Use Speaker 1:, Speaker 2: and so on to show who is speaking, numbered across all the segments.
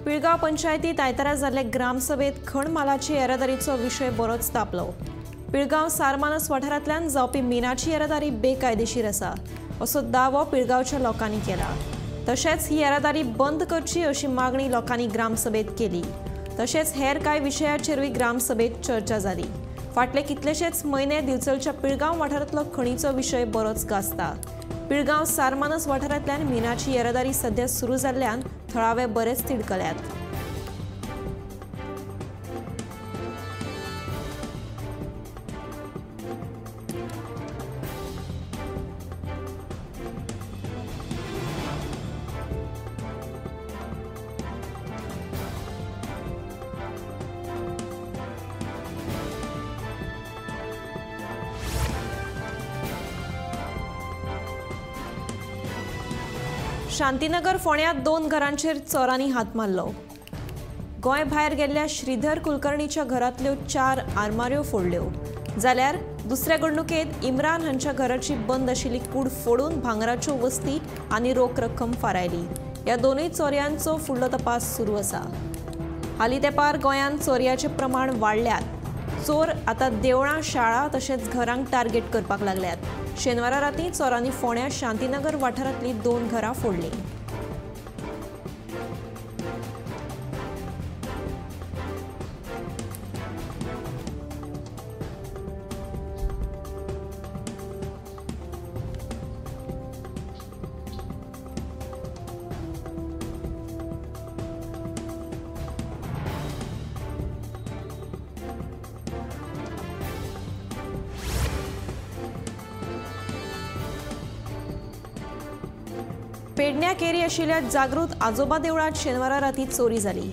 Speaker 1: पिळगांव पंचायतीत आयतारा जाल्ले ग्रामसभेत खण मालाची येरादारीचो विशय बरोच तापलो। पिळगांव सारमानस वाठारांतल्यान जावपी मिनाची येरादारी बेकायदेशीर आसा असो दावो पिळगांवच्या लोकांनी केला। तशेंच ही येरादारी बंद करची अशी मागणी लोकांनी ग्रामसभेत केली। तशेंच हेर कांय विशयाचेरूय ग्रामसभेत चर्चा जाली। फाटले कितलेशेच म्हयने दिवचलच्या पिळगांव वाठारांतलो खणीचो विशय बरोच गाजता। पिळगांव सारमानस वाठारांतल्यान मिनाची येरादारी सध्या सुरू जाल्ल्यान थळावे बरेच तिडकल्यात। शांतीनगर फोंड्यांत 2 घरांचेर चोरांनी हात मारलो। गोंय भायर गेल्ल्या श्रीधर कुलकर्णीच्या घरांतल्यो 4 आरमाऱ्यो फोडल्यो, जाल्यार दुसऱ्या घडणुकेंत इम्रान हांच्या घराची बंद आशिल्ली कूड फोडून भांगराच्यो वस्ती आनी रोख रक्कम फारायली। ह्या दोनूय चोरयांचो फुडलो तपास सुरू आसा। हालीं तेंपार गोंयांत चोरयाचें प्रमाण वाडल्यात। चोर आतां देवळां, शाळा तशेंच घरांक टार्गेट करपाक लागल्यात। शेनवारा राती चोरांनी फोंड्या शांतीनगर वाठारांतली 2 घरां फोडलीं। पेडण्या केरी आशिल्ल्या जागृत आजोबा देवळात शेनवारा राती चोरी जाली।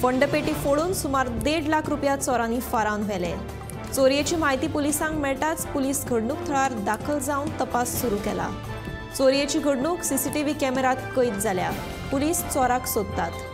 Speaker 1: फंडपेटी फोडून सुमार 1.5 लाख रुपया चोरांनी फारावन व्हेले। चोरयेची म्हायती पुलिसांक मेळटाच पुलीस घडणूक थळार दाखल जावन तपास सुरू केला। चोरयेची घडणूक सीसीटीव्ही कॅमेऱ्यात कैद जाल्या। पुलीस चोराक सोदतात।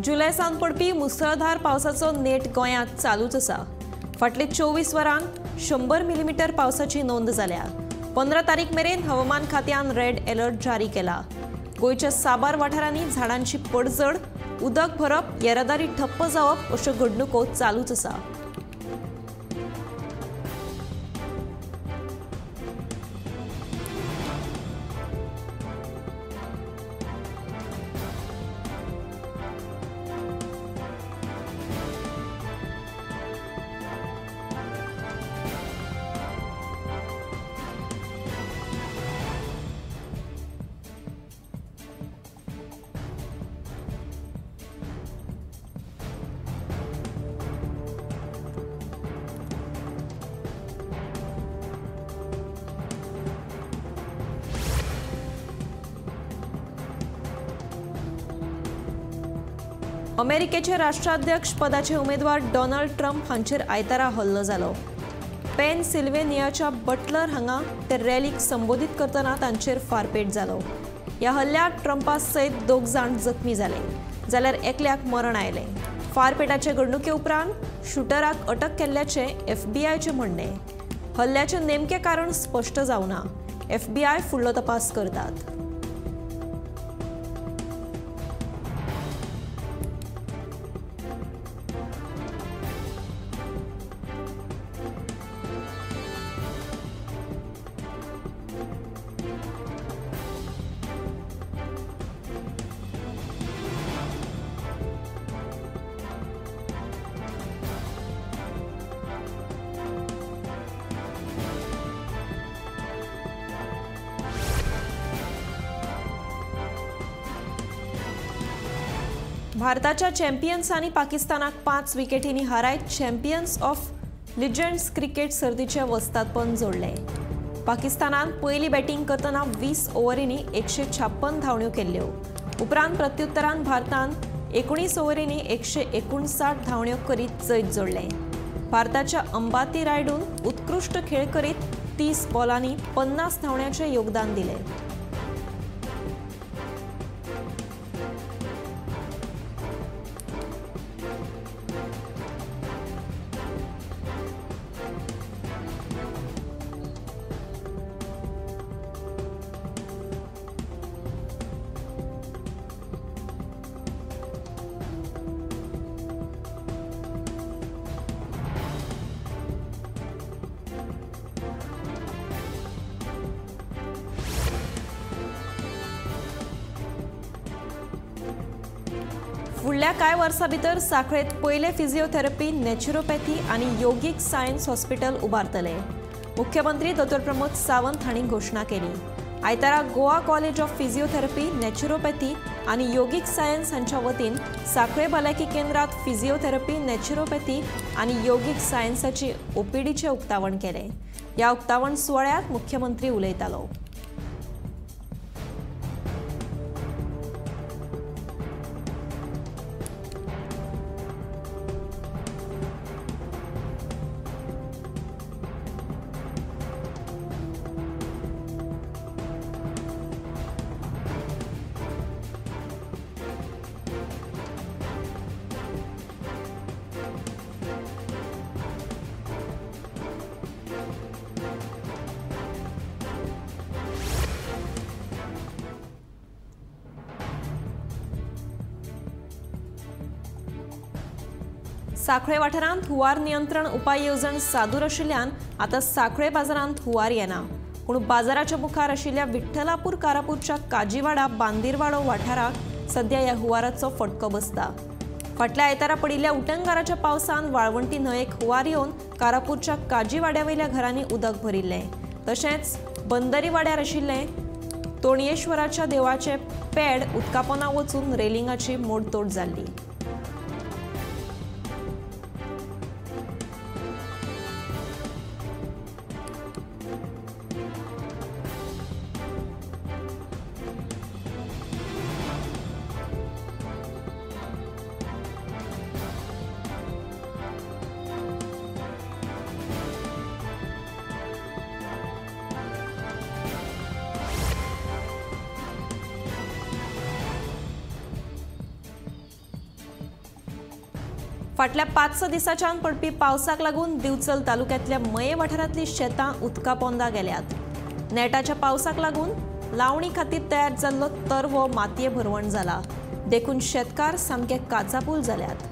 Speaker 1: जुलय सावन पडपी मुसळधार पावसाचो नेट गोंयांत चालूच आसा। फाटले 24 वरांक 100 मिलीमीटर पावसाची नोंद जाल्या। 15 तारीख मेरेन हवामान खात्यान रेड अलर्ट जारी केला। गोंयच्या साबार वाठारांनी झाडांची पडझड, उदक भरप, येरादारी ठप्प जावप अश्यो घडणुको चालूच आसा। अमेरिकेचे राष्ट्राध्यक्ष पदाचे उमेदवार डोनाल्ड ट्रम्प हांचेर आयतारा हल्लो जालो। पेनसिल्वेनियाच्या बटलर हांगा ते रॅलीक संबोधित करतना तांचेर फारपेट जालो। ह्या हल्ल्यात ट्रम्पा सयत 2 जाण जखमी जाले, जाल्यार एकल्याक मरण आयलें। फारपेटाचे घडणुके उपरांत शूटराक अटक केल्ल्याचें एफबीआयचें म्हणणें। हल्ल्याचें नेमकें कारण स्पश्ट जावना। एफबीआय फुडलो तपास करतात। भारताच्या चॅम्पियन्सांनी पाकिस्तानाक 5 विकेटींनी हारायत चॅम्पियन्स ऑफ लिजंड्स क्रिकेट सर्तीचें वस्तादपण जोडलें. पाकिस्तानान पयली बॅटींग करतना 20 ओव्हरींनी 156 धांवड्यो केल्ल्यो. उपरांत प्रत्युत्तरान भारतान 19 ओव्हरींनी 159 धांवड्यो करीत जैत जोडलें. भारताच्या अंबाती रायडून उत्कृश्ट खेळ करीत 30 बॉलांनी 50 धांवड्यांचें योगदान दिलें. फुडल्या कांय वर्सां भितर सांखळेंत पयलें फिजिओथेरपी, नॅचरोपॅथी आनी योगीक सायन्स हॉस्पिटल उबारतले. मुख्यमंत्री दोतोर प्रमोद सावंत हांणी घोशणा केली. आयतारा Goa college of physiotherapy, naturopathy आनी योगीक सायन्स हांच्या वतीन सांखळे भलायकी केंद्रांत फिजिओथेरपी, नॅचरोपॅथी आनी योगीक सायन्साची ओपीडीचें उक्तावण केलें. ह्या उक्तावण सुवाळ्यांत मुख्यमंत्री उलयतालो. सांखळे वाठारांत हुंवार नियंत्रण उपाय येवजण सादूर आशिल्ल्यान आतां सांखळे बाजारांत हुंवार येना. पूण बाजाराच्या मुखार आशिल्ल्या विठ्ठलापूर कारापूरच्या काजीवाडा बांदीरवाडो वाठाराक सध्या ह्या हुंवाराचो फटको बसता. फाटल्या आयतारा पडिल्ल्या उटंगाराच्या पावसान वाळवंटी न्हंयेक हुंवार येवन कारापूरच्या काजीवाड्यावयल्या घरांनी उदक भरिल्लें. तशेंच बंदरी वाड्यार आशिल्लें तोणयेश्वराच्या देवळाचें पेड उदकापोना वचून रेलिंगाची मोडतोड जाल्ली. फाटल्या 5-6 दिसांच्यान पडपी पावसाक लागून दिवचल तालुक्यांतल्या मये वाठारांतली शेतां उदका पोंदा गेल्यात. नेटाच्या पावसाक लागून लावणी खातीर तयार जाल्लो तरवो मातये भरवण जाला. देखून शेतकार सामके काचाबूल जाल्यात.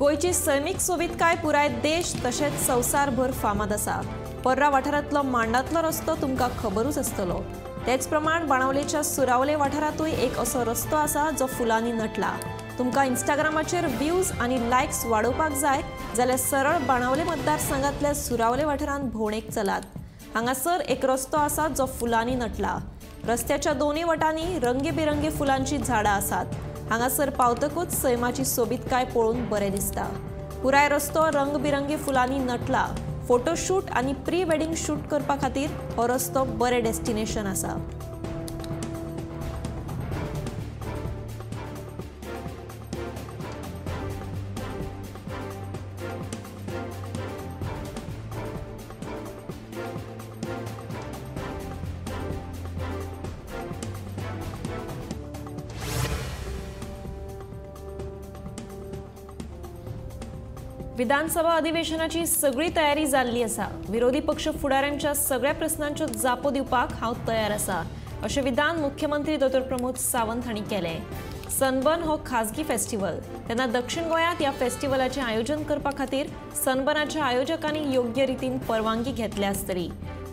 Speaker 1: गोंयची सैमीक सोबीतकाय पुराय देश तशेंच संवसारभर फामाद आसा. पर्रा वाठारांतलो मांडांतलो रस्तो तुमकां खबरूच आसतलो. तेच प्रमाण बाणावलेच्या सुरावले वाठारांतूय एक असो रस्तो आसा जो फुलांनी नटला. तुमकां इंस्टाग्रामाचेर व्ह्यूज आनी लायक्स वाडोवपाक जाय जाल्यार सरळ बाणावले मतदारसंघांतल्या सुरावले वाठारांत भोंवडेक चलात. हांगासर एक रस्तो आसा जो फुलांनी नटला. रस्त्याच्या दोनूय वटांनी रंगीबिरंगी फुलांची झाडां आसात. हांगासर पावतकूच सैमाची सोबीतकाय पळोवन बरें दिसता. पुराय रस्तो रंगबिरंगी फुलांनी नटला. फोटोशूट आनी प्री वेडिंग शूट करपा खातीर हो रस्तो बरें डेस्टिनेशन आसा. विधानसभा अधिवेशनाची सगळी तयारी जाल्ली आसा. विरोधी पक्ष फुडाऱ्यांच्या सगळ्या प्रस्नांच्यो जापो दिवपाक हांव तयार आसा अशें विधान मुख्यमंत्री दोतोर प्रमोद सावंत हांणी केलें. सनबर्न हो खाजगी फेस्टिवल, तेन्ना दक्षिण गोंयांत ह्या फेस्टिवलाचें आयोजन करपा खातीर सनबर्नाच्या आयोजकांनी योग्य रितीन परवानगी घेतल्या आसतली,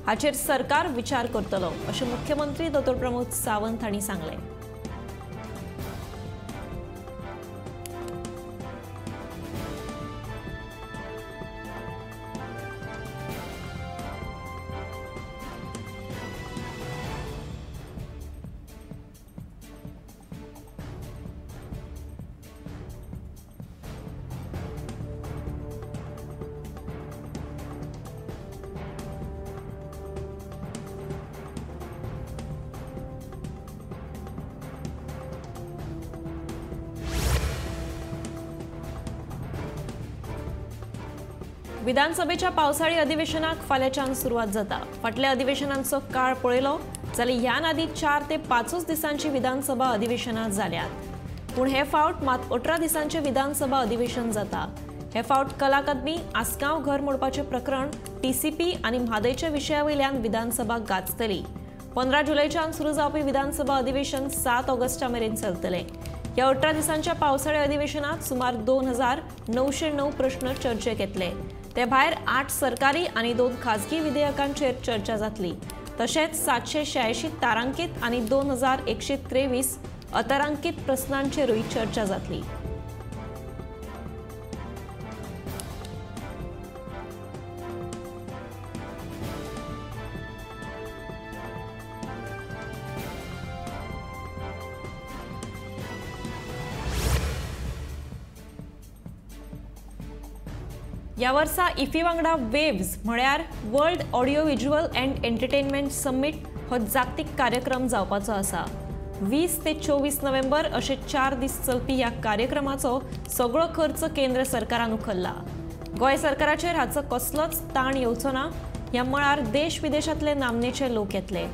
Speaker 1: हाचेर सरकार विचार करतलो अशें मुख्यमंत्री दोतोर प्रमोद सावंत हांणी सांगलें. विधानसभेच्या पावसाळी अधिवेशनाक फाल्यांच्यान सुरवात जाता. फाटल्या अधिवेशनांचो काळ पळयलो जाल्यार ह्यान आदी 4 ते 5 दिसांची विधानसभा अधिवेशनां जाल्यात, पूण हे फावट मात 18 दिसांचें विधानसभा अधिवेशन जाता. हे फावट कला अकादमी, आसगांव घर मोडपाचें प्रकरण, टीसीपी आनी म्हादयच्या विशया वयल्यान विधानसभा गाजतली. 15 जुलयच्यान सुरू जावपी विधानसभा अधिवेशन 7 ऑगस्टा मेरेन चलतलें. ह्या 18 दिसांच्या पावसाळी अधिवेशनात सुमार 2909 प्रश्न चर्चेक येतले. ते भायर 8 सरकारी आनी 2 खाजगी विधेयकांचेर चर्चा जातली. तशेंच 786 तारांकीत आनी 2123 अतारांकीत प्रस्नांचेरूय चर्चा जातली. ह्या वर्सा इफी वांगडा वेव्ज म्हळ्यार world audio visual and entertainment summit हो जागतीक कार्यक्रम जावपाचो आसा. 20 ते 24 नोव्हेंबर अशे 4 दीस चलपी ह्या कार्यक्रमाचो सगळो खर्च केंद्र सरकारान उखल्ला. गोंय सरकाराचेर हाचो कसलोच ताण येवचो ना. ह्या मळार देश विदेशांतले नामनेचे लोक येतले.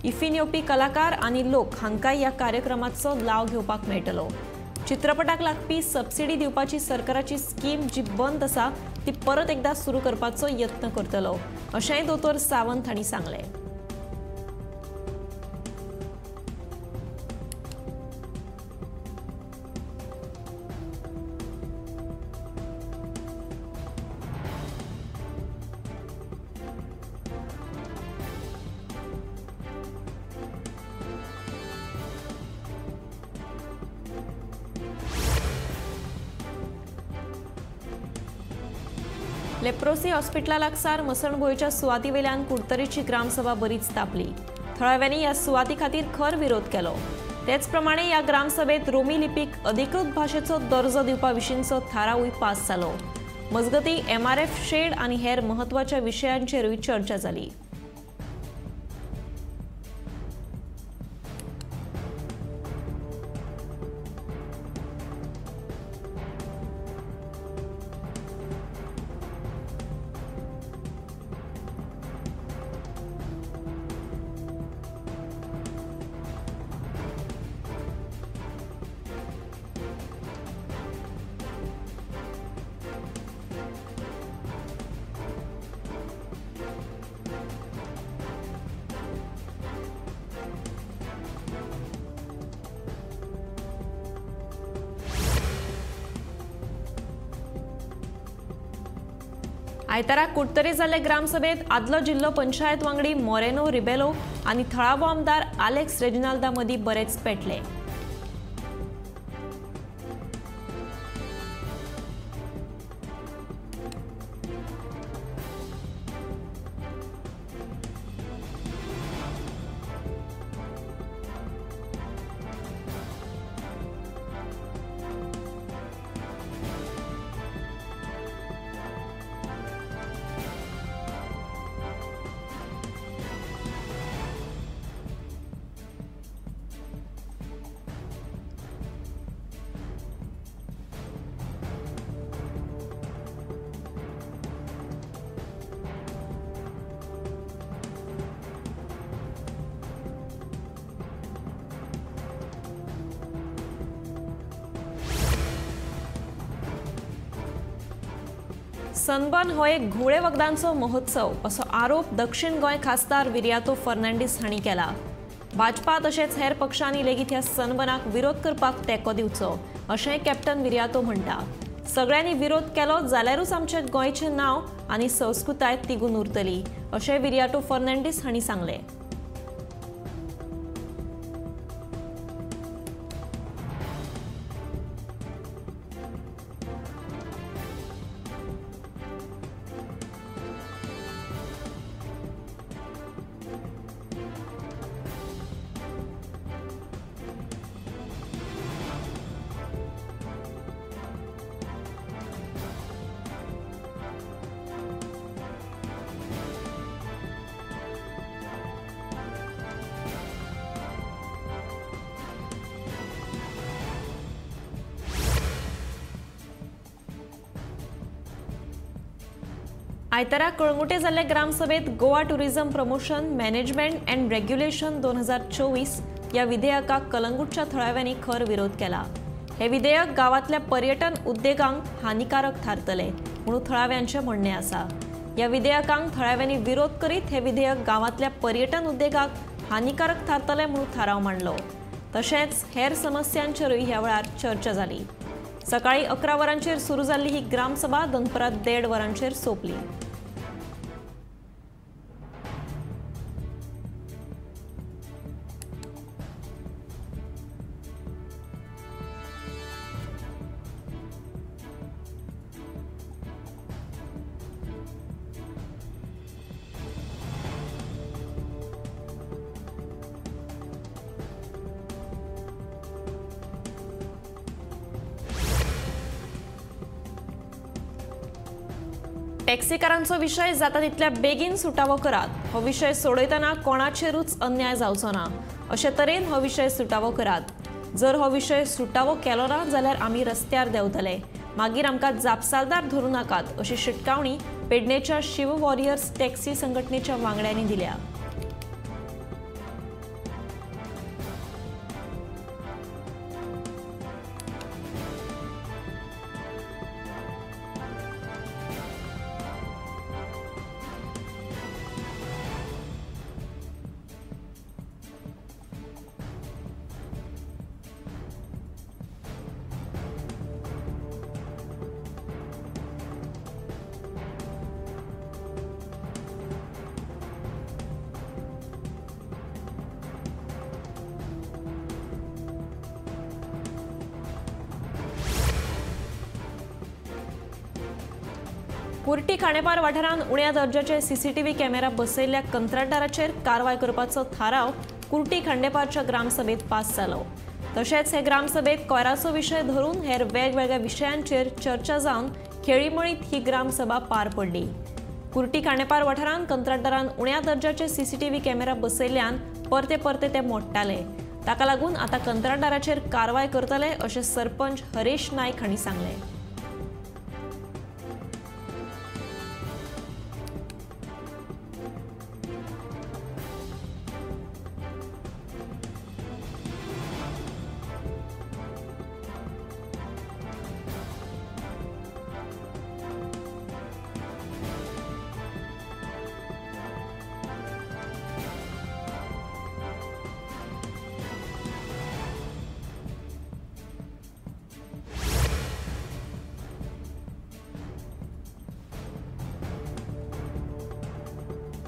Speaker 1: इफीन येवपी कलाकार आनी लोक हांकां ह्या कार्यक्रमाचो लाव घेवपाक मेळटलो. चित्रपटाक लागपी सबसिडी दिवपाची सरकाराची स्कीम जी बंद आसा ती परत एकदा सुरू करपाचो यत्न करतलो अशेंय दोतोर सावंत हांणी सांगलें. लेप्रोसी हॉस्पिटला लागसार मसणभुंयेच्या सुवाती वयल्यान कुडतरीची ग्रामसभा बरीच तापली. थळाव्यांनी ह्या सुवाती खातीर खर विरोध केलो. तेच प्रमाणे ह्या ग्रामसभेत रोमी लिपीक अधिकृत भाशेचो दर्जो दिवपा विशींचो थारावूय पास जालो. मजगतीं एमआरएफ शेड आनी हेर म्हत्वाच्या विशयांचेरूय चर्चा जाली. आयतारा कुडतरी जाल्ले ग्रामसभेत आदलो जिल्लो पंचायत वांगडी मोरेनो रिबेलो आनी थळावो आमदार आलेक्स रेजिनाल्दा मदीं बरेच पेटले. सनबर्न हो एक घुंवळे वखदांचो महोत्सव असो आरोप दक्षिण गोंय खासदार विरियातो फर्नांडीस हांणी केला। भाजपा तशेंच हेर पक्षांनी लेगीत ह्या सनबर्नाक विरोध करपाक तेंको दिवचो अशेंय कॅप्टन विरियातो म्हणटा। सगळ्यांनी विरोध केलो जाल्यारूच आमच्या गोंयचें नांव आनी संस्कृताय तिगून उरतली अशें विरियातो फर्नांडीस हांणी सांगलें। आयतारा कळंगुटे जाल्ले ग्रामसभेत Goa tourism promotion management and regulation 2024 ह्या विधेयकाक कलंगूटच्या थळाव्यांनी खर विरोध केला। हे विधेयक गांवांतल्या पर्यटन उद्देगांक हानिकारक थारतले म्हणून थळाव्यांचें म्हणणें आसा। ह्या विधेयकांक थळाव्यांनी विरोध करीत हे विधेयक गांवांतल्या पर्यटन उद्देगाक हानिकारक थारतले म्हणून थाराव मांडलो। तशेंच हेर समस्यांचेरूय ह्या वेळार चर्चा जाली। सकाळी 11 वरांचेर सुरू जाल्ली ही ग्रामसभा दनपरां 1:30 वरांचेर सोंपली। टॅक्सीकारांचो विशय जाता तितल्या बेगीन सुटावो करात। हो विशय सोडयतना कोणाचेरूच अन्याय जावचो ना अशे तरेन हो विशय सुटावो करात। जर हो विशय सुटावो केलो ना जाल्यार आमी रस्त्यार देंवतले, मागीर आमकां जापसालदार धरूं नाकात अशी शिटकावणी पेडणेच्या शिव वॉरियर्स टॅक्सी संघटनेच्या वांगड्यांनी दिल्या। कुर्टी खांडेपार वाठारांत उण्या दर्जाचे सीसीटीव्ही कॅमेरा बसयल्ल्या कंत्राटदाराचेर कारवाय करपाचो थाराव कुर्टी खांडेपारच्या ग्रामसभेत पास जालो। तशेंच हे ग्रामसभेत कोयराचो विशय धरून हेर वेगवेगळ्या विशयांचेर चर्चा जावन खेळीमळीत ही ग्रामसभा पार पडली। कुर्टी खांडेपार वाठारांत कंत्राटदारान उण्या दर्जाचे सीसीटीव्ही कॅमेरा बसयल्ल्यान परते परते ते मोडटाले। ताका लागून आतां कंत्राटदाराचेर कारवाय करतले अशें सरपंच हरेश नायक हांणी सांगलें।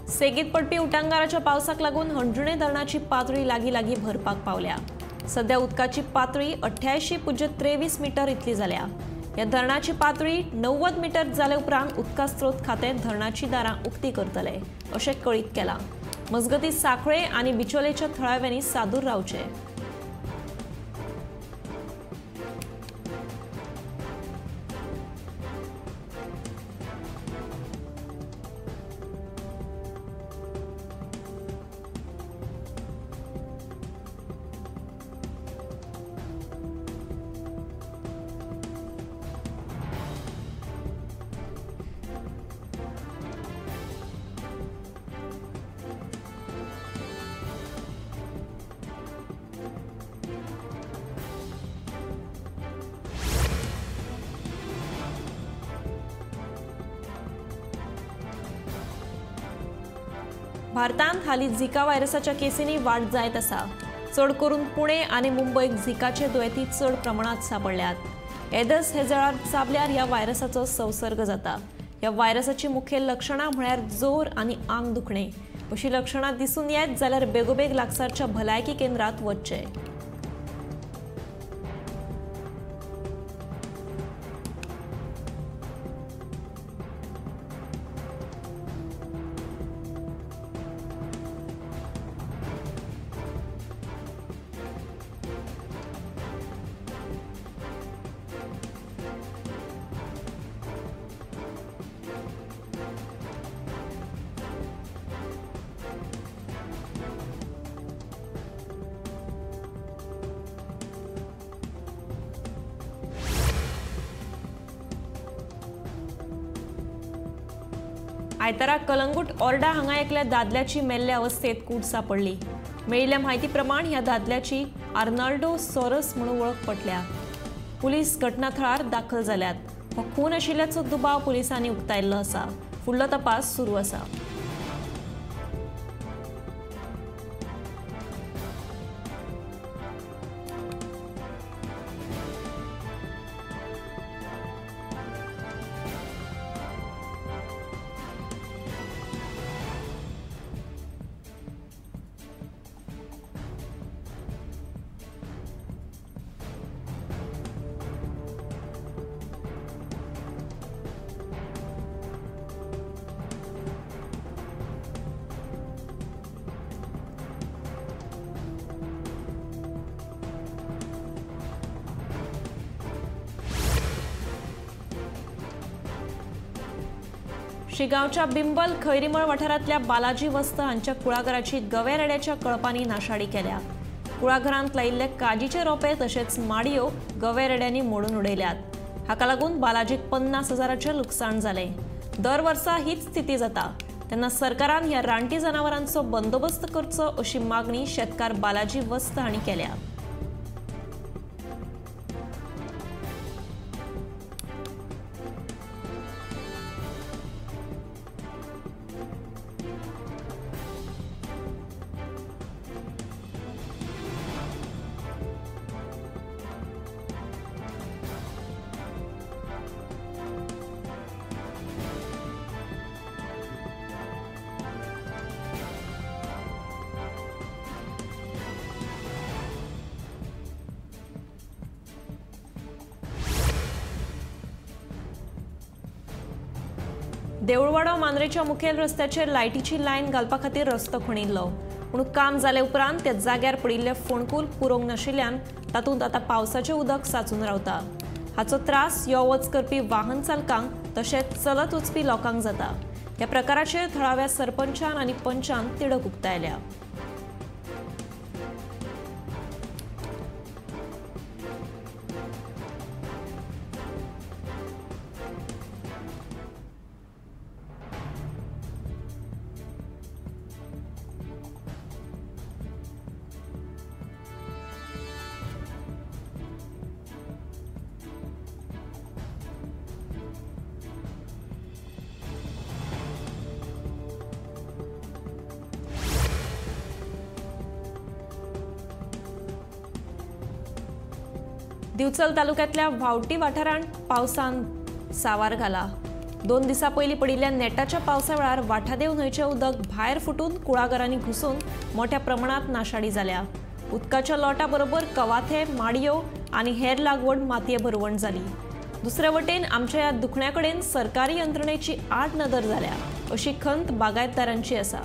Speaker 1: सेगीत पडपी उटांगाराच्या पावसाक लागून हणजुणे धरणाची पातळी लागीं लागीं भरपाक पावल्या। सध्या उदकाची पातळी 88.23 मीटर इतली जाल्या। ह्या धरणाची पातळी 90 मीटर जाले उपरांत उदका स्रोत खातें धरणाची दारां उक्ती करतले अशें कळीत केलां। मजगतीं सांखळे आनी बिचोलेच्या थळाव्यांनी सादूर रावचें। भारतांत हालीं झिका व्हायरसाच्या केसींनी वाड जायत आसा. चड करून पुणे आनी मुंबयक झिकाचे दुयेंती चड प्रमाणांत सांपडल्यात. एदस हे जळार चाबल्यार ह्या व्हायरसाचो संसर्ग जाता. ह्या व्हायरसाची मुखेल लक्षणां म्हळ्यार जोर आनी आंग दुखणें. अशी लक्षणां दिसून येत जाल्यार बेगोबेग लागसारच्या भलायकी केंद्रांत वचचें. आयतारा कलंगूट ओर्डा हांगा एकल्या दादल्याची मेल्ल्या अवस्थेत कूड सापडली. मेळिल्ल्या म्हायती प्रमाण ह्या दादल्याची आर्नाल्डो सोरस म्हणून वळख पटल्या. पुलीस घटनाथळार दाखल जाल्यात. हो खून आशिल्ल्याचो दुबाव पुलिसांनी उक्तायल्लो आसा. फुडलो तपास सुरू आसा. शिगांवच्या बिंबल खैरीमळ वाठारांतल्या बालाजी वस्त हांच्या कुळागराची गवे रेड्याच्या कळपांनी नाशाडी केल्या. कुळागरांत लायिल्ले काजीचे रोपे तशेंच माडयो गवे रेड्यांनी मोडून उडयल्यात. हाका लागून बालाजीक 50,000चें लुकसाण जालें. दर वर्सा हीच स्थिती जाता तेन्ना सरकारान ह्या रानटी जनावरांचो बंदोबस्त करचो अशी मागणी शेतकार बालाजी वस्त हांणी केल्या. देऊळवाडो मांद्रेच्या मुखेल रस्त्याचेर लायटीची लायन घालपा खातीर रस्तो खणिल्लो, पूण काम जाले उपरांत त्या जाग्यार पडिल्ले फोंडकूल पुरोवंक नाशिल्ल्यान तातूंत आतां पावसाचें उदक साचून रावता. हाचो त्रास यो वच करपी वाहन चालकांक तशेंच चलत वचपी लोकांक जाता. ह्या प्रकाराचेर थळाव्या सरपंचान आनी पंचान तिडक उक्तायल्या. दिवचल तालुक्यातल्या व्हावटी वाठारांत पावसान सावार घाला. 2 दिसां पयलीं पडिल्ल्या नेटाच्या पावसा वेळार वाठादेव न्हंयचें उदक भायर फुटून कुळागरांनी घुसून मोठ्या प्रमाणात नाशाडी जाल्या. उदकाच्या लोटा बरोबर कवाथे, माडयो आनी हेर लागवड मातये भरवण जाली. दुसरे वटेन आमच्या ह्या दुखण्या कडेन सरकारी यंत्रणेची आड नदर जाल्या अशी खंत बागायतदारांची आसा.